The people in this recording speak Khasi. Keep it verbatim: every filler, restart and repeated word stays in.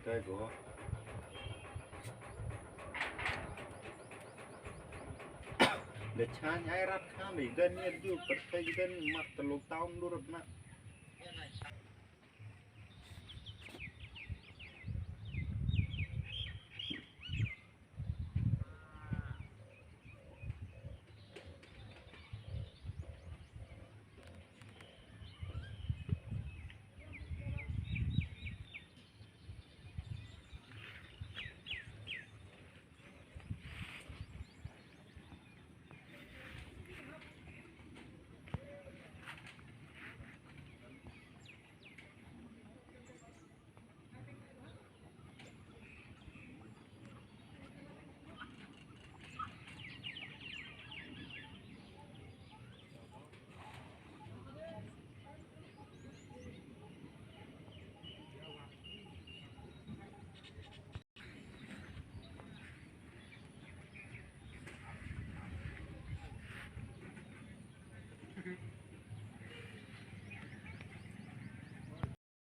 Te go. Da chan ai rat kha me den ye ju per te den mat te lo taun du rat na.